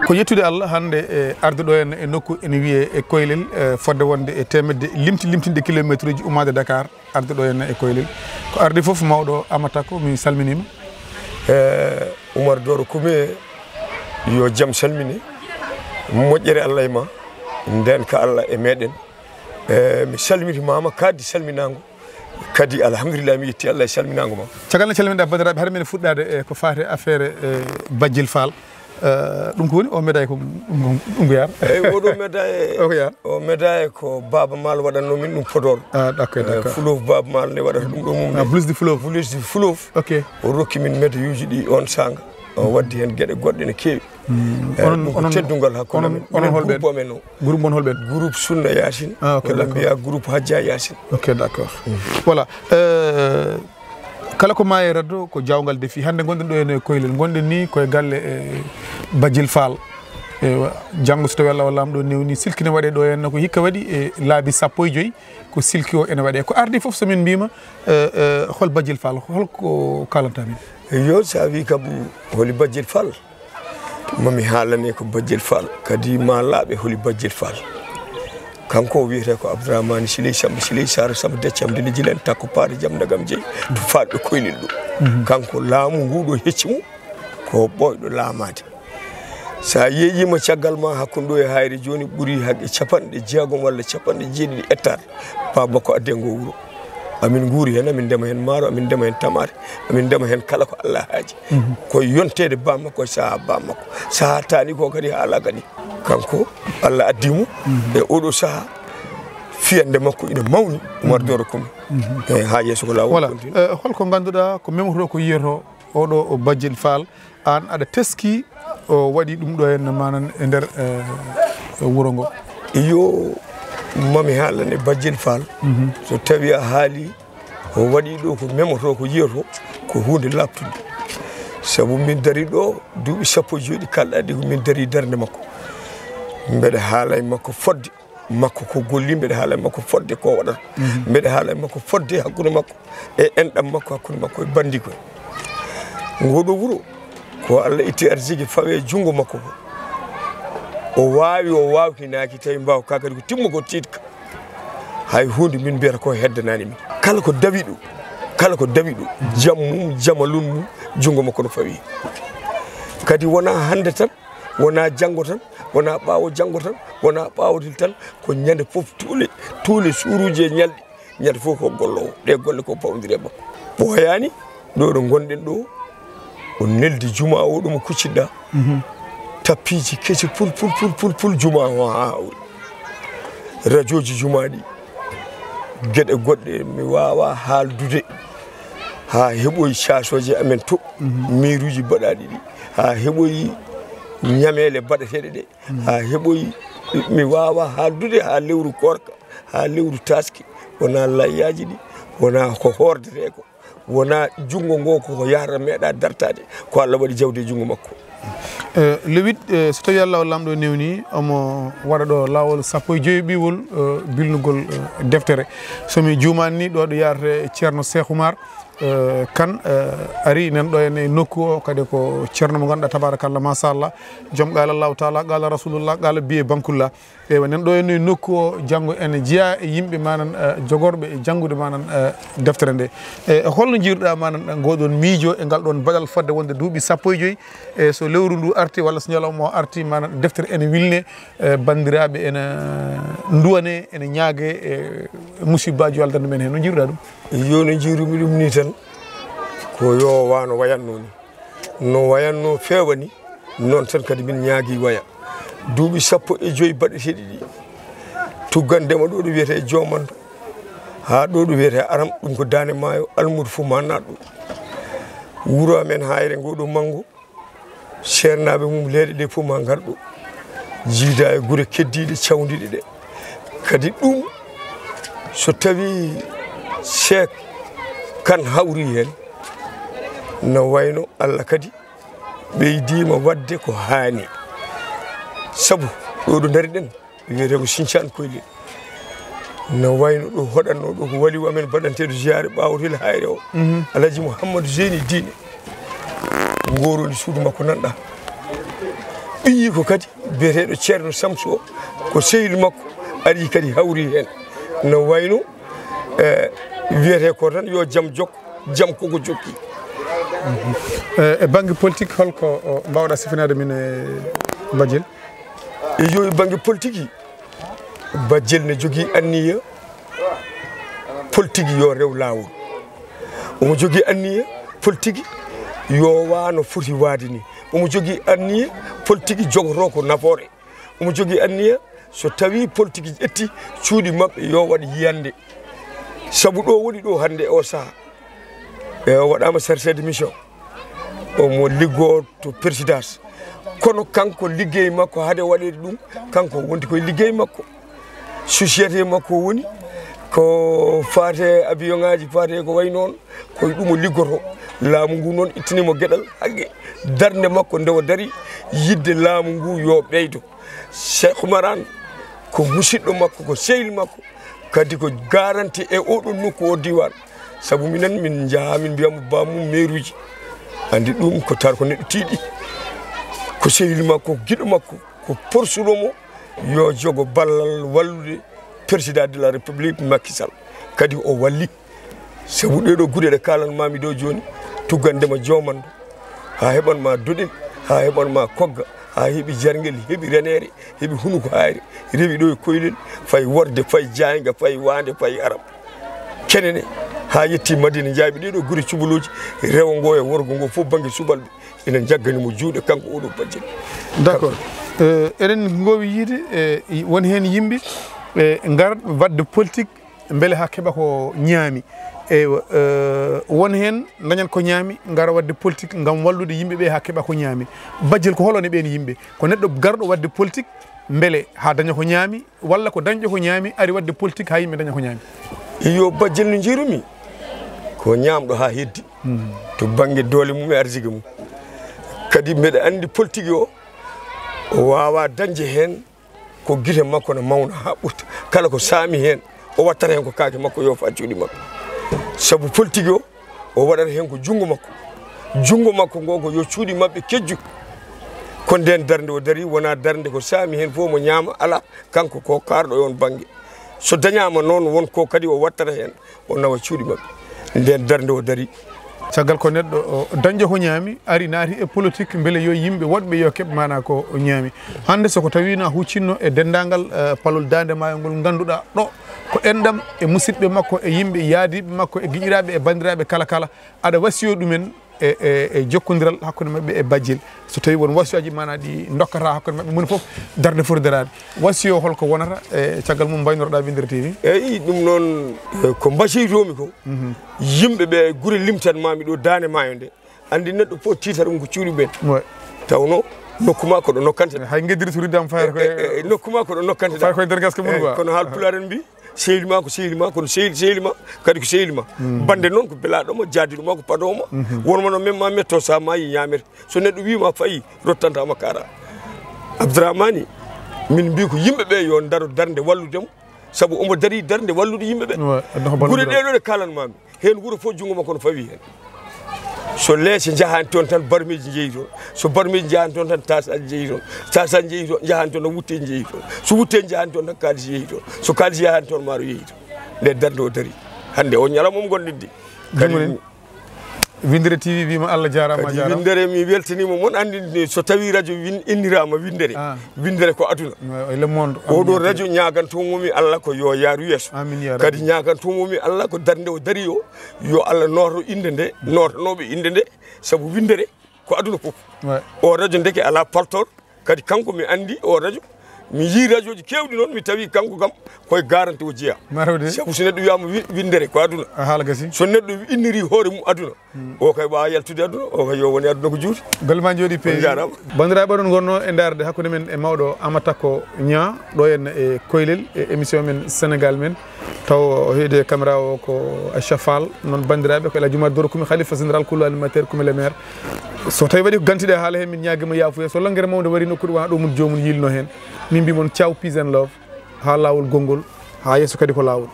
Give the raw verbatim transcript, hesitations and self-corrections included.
Ko yettude Allah hannde e arde ɗo en e nokku ene wiyee e Koylel, e fodde wonde e teemedde limti limtinde kilometre uji ummaade Dakar, arde ɗo en e Koylel. Ko arde fof, mawɗo Amata Ko, mi salminiima. E Umar Doro Kume, yo jam salmine, moƴƴere Allah e ma, ndeenka Allah e meɗen. E mi salmitimaama kadi salminaango. Kadi, alhamdulillah, mi yetti Allah e salminaango ma. Caggal nde calminɗa banndiraaɓe, haɗa men fuɗɗaade e ko faati e affaire, e, Bajjel Fall. E, ɗum ko woni o médaille ko ɗum, ɗum ko yar? Eyyi, oɗo médaille, o ko yar? O médaille ko Baaba Maal waɗatnoo min ɗum Podor. Ah, d'accord, e, d'accord. Fleuve Baaba Maal ne waɗata ɗum ɗo mum. Ah, ne. Blues du Fleuve. Blues du Fleuve. Ok. O rokki min médaille uji ɗi on saanga. O waddi heen geɗe goɗɗe ne keewi. Hmm. E, onon, ɗum ko onon, teddungal hakkunde onon, amen. Onon minen holɓe? Groupe amen o. Groupe mon holɓe? Groupe Sunna Yaasin. Ah, ok, walla d'accord. Mbiya groupe Hajja Yaasin. Ok, d'accord. Hmm. Voilà. Euh, kala ko maayi e raddo ko jaawngal defi. Hannde ngonɗen ɗo ene Koylel. Ngonɗen ni koye galle, e, Bajjel Fall. E, janngo so tawi Allah o Laamɗo newni, silki ne waɗe ɗo henna ko hikka waɗi e laabi sappo e joyi ko silki o ene waɗe. Ko ardi fof so min mbiima, e, e, hol Bajjel Fall, hol ko kaalanta min? Yo, so a wi kam holi Bajjel Fall? Mami haalane ko Bajjel Fall, kadi ma laaɓe holi Bajjel Fall. Kanko o wiyetee ko Abdourahmane Siley Samba Siley Sara Samba Deccam Dili Jilen Takko Paare Jam Ndagam Jeyi to faalɓe Koylel ɗo. Mhm. Kanko laamu ngu ɗo hecci mo ko ɓooyɗo laamaade. So a yeeƴiima caggal ma hakkunde ɗo e Hayre jooni ɓuri hakke capanɗe jeegom walla capanɗe jeeɗiɗi hectare. Baaba makko addi e ngo wuro. Amin nguuri heen, amin ndema heen maaro, amin ndema heen tamaate, amin ndema heen kala ko Allah haaji. Mhm. Ko yonteede baaba makko e sahaa baaba makko. Sahaa taani ko kadi haala kadi. Kanko, Allah addi mo, mhm, e oɗo sahaa, fiyannde makko ina mawni, Umar, mhm, Doro Kumi. Mhm. E haa yeeso ko laawol, voilà, continue. Eh, holko ngannduɗaa ko memotoo ko yiyotoo oɗo o Bajjel Fall? Aan aɗa teskii o waɗi ɗum ɗo henna manan e nder, eh, wuro ngo? Iyo, mami haalane Bajjel Fall. Mhm. So tawi a haali o waɗi ɗo ko memotoo ko yiyotoo ko huunde laaɓtunde. Sabu min dari ɗo duuɓi sappo e joyi ɗi kalɗa ɗi ko min dari darnde makko. Mbeɗa haala e makko fodde. Makko ko golli, mbeɗa haala e makko fodde ko waɗata. Mhm. Mbeɗa haala e makko fodde hakkunde makko e enɗam makko, hakkunde makko e bandiko. Ngoɗo wuro ko Allah itti arsiki fawe junngo makko ko. O waawi, o waawkinaaki, tawi mbaaw ka kadi ko timmugo tiiɗka. Hay huunde min mbiyata ko heddanani min. Kala ko dawi ɗo, kala ko dawi ɗo, jam mum, jamalun mum, junngo makko no fawi. Kadi wonaa hannde tan, wonaa janngo tan, wonaa ɓaawo janngo tan, wonaa ɓaawo dil tan, ko ñande fof, tous les, tous les suuruuji e ñalɗi, ñande fof ko golloowo. Ɗe golle ko pawdiri e makko. Ɓooyaani, ɗo ɗo ngonɗen ɗo, o neldi jumaa o ɗo mo kucciɗɗa. Mhm. Tappiiji kesi pul, pul, pul, pul, pul, jumaa o haa hawri. Rajooji jumaa ɗi, geɗe goɗɗe mi waawaa haaldude. Haa heɓoyi caasooje amen to, mhm, miiruuji baɗaaɗi ɗi, haa heɓoyi ñameele baɗeteeɗe ɗe, mhm, haa heɓoyi, mi waawaa haaldude haa lewru koorka, haa lewru taaske, wonaa layyaaji ɗi, wonaa ko hoordetee ko, wonaa junngo ngo ko ko yahata meeɗaa dartaade, ko Allah waɗi jawdi e junngo makko. Eh, le huit, eh, so tawii Allah o Laamɗo newni, omo waɗa ɗo laawol sappo e joyi ɓiwol, eh, bilnugol, eh, deftere. So mi juumaani ni, ɗo ɗo yahrata e Ceerno Seex Umar, eh, Kan, eh, ari nan ɗo en e nokku o, kadi ko ceerno mo ngannduɗaa, tabarakallah, machallah, joom qaala Allahu taala, qaala Rasulullah, qaala biye bankullah. Eywa, nan ɗo en e nokku o, janngo ene jeyaa e yimɓe manan, eh, jogorɓe e janngude manan, eh, deftere nde. Eh, holno njiiruɗaa manan, eh, ngoɗon miijo e ngal ɗon baɗal fodde wonde duuɓi sappo e joyi, eh, so lewru ndu arti walla so ñalawma o arti, manan deftere ene wilne, eh, banndiraaɓe ene nduwane, ene ñaage, eh, musibbaaji yo Allah dandu men heen. No njiiruɗaa ɗum? Yo, no njiirumi ɗum ni tan, ko yo wano wayatno ni. No wayatno feewa ni, noon tan kadi min ñaagii waya. Duuɓi sappo e joyi baɗeteeɗi ɗi. Tuggandema ɗo ɗo wiyetee Joomando, haa ɗo ɗo wiyetee Aram, ɗum ko Daande Maayo, Almuudo Fumaa naatɗo. Wuro amen Haayre ngo ɗo manngo, seernaaɓe mum leeɗe ɗe fof maa ngar ɗo, jiida e gure keddiiɗe cawndiiɗe ɗe. Kadi ɗum, so tawii Seek Kan hawri heen, no wayno Allah kadi ɓeydiima waɗde ko haani. Sabu ɗo ɗo ndariɗen, wiyetee ko Sincaan Koylel. No wayno ɗo hoɗatnoo ɗo ko waliw amen baɗanteeɗo ziyaare ɓaawo Ril Hayre o, mhm, Alhaji Mouhamadou Zeyni Diine. Ngoroni suudu makko nanɗa. Ɓiyi ko kadi biyeteeɗo Ceerno Samsu o, ko sehil makko ari kadi hawri heen. No wayno, eh, wiyetee ko tan yo jam jokko, jam koko jokki. E, e bannge politique, holko o, mbaawɗa sifinaade min e Badiel? E yo e bannge politique, Badiel ne jogii anniya politique yo rew laawol. Omo jogii anniya politique yo waa no foti waade ni. Omo jogii anniya politique jogotoo ko nafoore. Omo jogii anniya so tawii politique ƴetti cuuɗi maɓɓe yo waɗ yiyannde. Sabu ɗo woni ɗo hannde o saha. E o waɗaama chargé de mission. Omo liggoo to présidence. Kono kanko liggey makko hade waɗeede ɗum, kanko wonti koye liggey makko. Société makko woni ko faate avion ŋaaji, faate ko wayi noon, ko e ɗum o liggotoo. Laamu ngu noon ittanii mo geɗal haqqe. Darnde makko nde o dari, yiɗde laamu ngu yo ɓeydo. Cheikh Oumar Anne ko musiɗɗo makko, ko sehil makko, kadi ko garanti e oɗo nokku, o diiwaan. Sabu minen min njahaa min mbiya mo baamu meeruuji. Anndi ɗum ko tar ko neɗɗo tiiɗi. Ko sehil makko, ko giɗo makko, ko porsuɗo mo yo jogo ballal wallude président de la république Macky Sall. Kadi o walli. Sabu ɗee ɗoo gure ɗe kaalan maami ɗoo jooni, tuggandema joomanɗo, haa heɓan ma doɗel, haa heɓan ma kogga, haa heɓi jarngel, heɓi reneere, heɓi hunuko haayre, rewi ɗoo e koylel, fay worde, fay jaaynga, fay waande, fay aram. Kenene, haa yetti Madina Njaaɓi, ɗee ɗoo gure cubalooji, rewo ngo e worgo ngo fof bannge subalɓe ina njaggani mo juuɗe, kanko oɗo Badiel. D'accord. Eh, eɗen ngoowi yiide, eh, won heen yimɓe, eh, ngar waɗde politique, mbele haa keɓa ko ñaami. Eywa, eh, won heen dañan ko ñaami, ngara waɗde politique ngam wallude yimɓe ɓe haa keɓa ko ñaami. Badiel, ko hol on e ɓeen yimɓe? Ko neɗɗo garɗo waɗde politique, mbele haa daña ko ñaami, walla ko dañɗo ko ñaami ari waɗde politique haa yimɓe daña ko ñaami? Iyo, Badiel, no njiirumi, ko ñaamɗo haa heddi to bannge doole mum e arsike mum. Kadi mbeɗa anndi politique o, o waawaa dañde heen ko gite makko na mawna haa ɓurta. Kala ko saami heen, o wattata heen ko kaake makko, yoofa cuuɗi makko. Sabu politique o, o waɗata heen ko junngo makko. Junngo makko ngo ko yo cuuɗi maɓɓe kejju. Ko ndeen darnde o darii, wonaa darnde ko saami heen fof mo ñaama, alaa. Kanko ko kaarɗo e oon bannge. So dañaama noon, won ko kadi o wattata heen, o nawa cuuɗi maɓɓe. Ndeen darnde o darii. Caggal ko neɗɗo o dañɗo ko ñaami, ari naati e politique, mbele yo yimɓe woɗɓe yo keɓ maanaa ko o ñaami. Hannde so ko tawii na huccinno e denndaangal, eh, palol Daande Maayo ngol, ngannduɗaa ɗo ko enɗam e musidɓe makko e yimɓe yaadiiɓe makko e giƴiraaɓe e banndiraaɓe kala kala, aɗa wasiyoo ɗumen e, e, e jokkondiral hakkunde maɓɓe e Badiel. So tawii won wasiyaaji maanaa ɗi ndokkataa hakkunde maɓɓe, moni fof darnde foti daraade. Wasiyo holko wonata e caggal mum mbaynorɗaa Winndere T V? Eyi, ɗum noon, eh, ko mbasiytoo-mi ko, yimɓe ɓe gure limtan maami ɗo Daande Maayo nde, anndi neɗɗo fof tiitar mum ko cuuɗi ɓeen. Ouais. Tawno nokku ma ko ɗo nokkante. Hay ngeddirtu riddam fayata ko e, e, e, nokku ma ko ɗo nokkante. Fay koye nder gaska mum. Eh, quoi. Kono haal pulaar en mbi, sehil ma ko sehil ma, kono sehil sehil ma kadi ko sehil ma. Bannde noon ko belaaɗo ma, jaadiiɗo ma, ko paɗoowo ma. Won mo no men ma metto, so a maayi ñaamete. So neɗɗo wii ma fayi, rottanta ma kaara. Abdourahmani, min mbi ko yimɓe ɓe yo ndaro darnde wallude mo, sabu omo darii darnde wallude yimɓe ɓe. Ouais, aduna ko ballude. Gure ɗe ɗo ɗe kaalan maami, heen wuro fof junngo makko no fawi heen. So leese njahaani toon tan, barmeeji njeyi toon. So barmeeji njahaani toon tan, taasaaji njeyi toon. Taasaaji njeyi toon, njahaani toon tan, wutteeji njeyi toon. So wutteeji njahaani toon tan, kaalis yehi toon. So kaalis yahaani toon, maaro yehi toon. Nde darnde o darii. Hannde o ñalawma mo ngonɗen de. Kadi Winndere T V wiima Allah jaaraama, a jaaraama. Kadi Winndere, mi weltaniima mon, anndi so tawii radio win-, inniraama Winndere, ah, Winndere ko aduna. Ouais, ouais, le monde. Oɗo radio ñaaganto-mi Allah ko yo yaaru yeeso. Amin ya Rabbi. Kadi ñaaganto-mi Allah ko darnde o darii o, yo Allah nooto innde nde, nootanooɓe innde nde, sabu Winndere ko aduna fof. Ouais. O radio ndeke alaa paltoor, kadi kanko mi anndi o radio, mi yii radioji keewɗi noon, mi tawi kanko kam koye garanti o jeyaa. Marawde. Sabu so neɗɗo wiyaama wi-, Winndere ko aduna. A haala gasi. So neɗɗo inniri hoore mum aduna, o kay waawa yaltude aduna, o kay yo wone aduna ko juuti. Golle ma njooɗi peewi. On njaaraama. Banndiraaɓe, oɗon ngonnoo e ndaarde hakkunde men e mawɗo Amadou Takko Niang, ɗo henna e Koylel, e émission men Sénégal Men. Taw o heedi e caméra o ko Aisha Fall, noon banndiraaɓe ko El Hadji Oumar Doro Kumi, Khalifa Général, Kulu Animateur Kumi le maire. So tawii waɗi ko gantiiɗe haala heen, min ñaagii mo yaafuya. So lonngere mawnde warii nokkuure, wona ɗo mum joomum yiilnoo heen. Min mbii mon ciao, peace and love. Haa laawol gonngol, haa yeeso kadi ko laawol.